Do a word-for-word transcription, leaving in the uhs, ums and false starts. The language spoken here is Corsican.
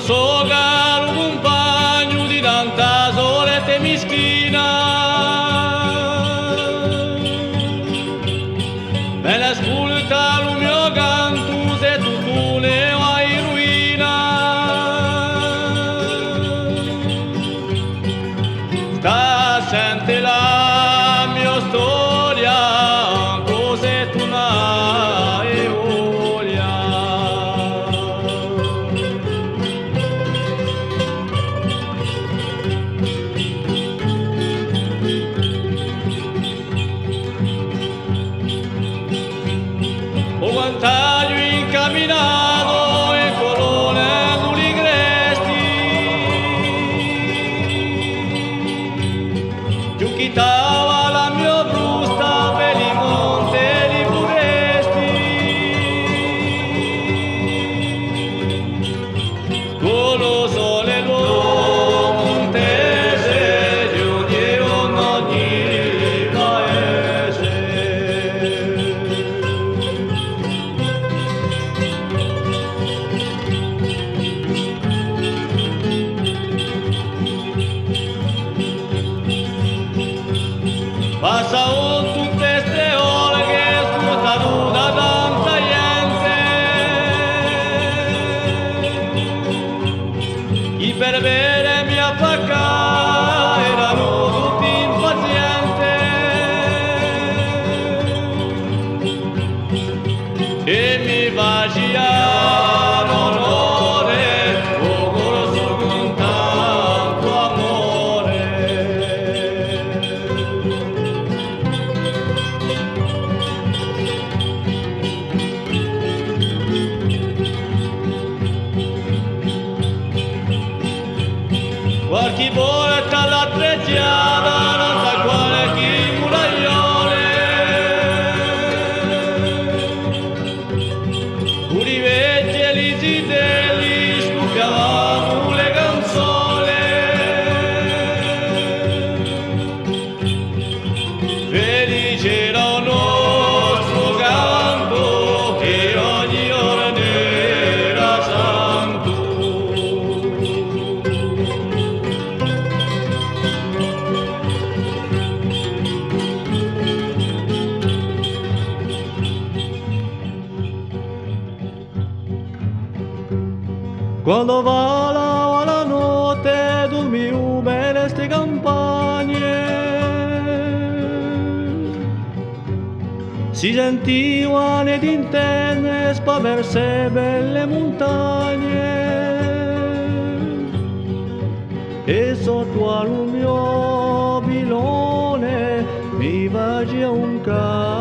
So caru cumpagnu di tanta sorte mischina, vene ascultà lu mio cantu, sè tù ne vai in ruina. Sta à sente la mio storia, ancu sè tù n'ai voglia. O quant'aghju incaminatu e colonne di li cresti, chjuchitava la mio frusta per li monti è li furesti. Cù lu sole è lu muntese, ghjunghjiu in ogni paese. Passavanu tutte ste ore chì sfruttanu da tanta ghjente, chì per vede mi affacca eranu tutti impazienti. È mi facia l'onore, o corsu cun tantu amore. Qualchì volta l'attrezziata, nant'à qualchì muraglione, cù li vechji è li zitelli scuppiavanu le canzone. Felice era u nostru cantu, chì ogni ghjornu era santu. Quandu falava la notte, durmiu per ste campagne, si sentivanu è intende spaversà belle muntagne. È sottu à lu mio pilone mi facia un ca-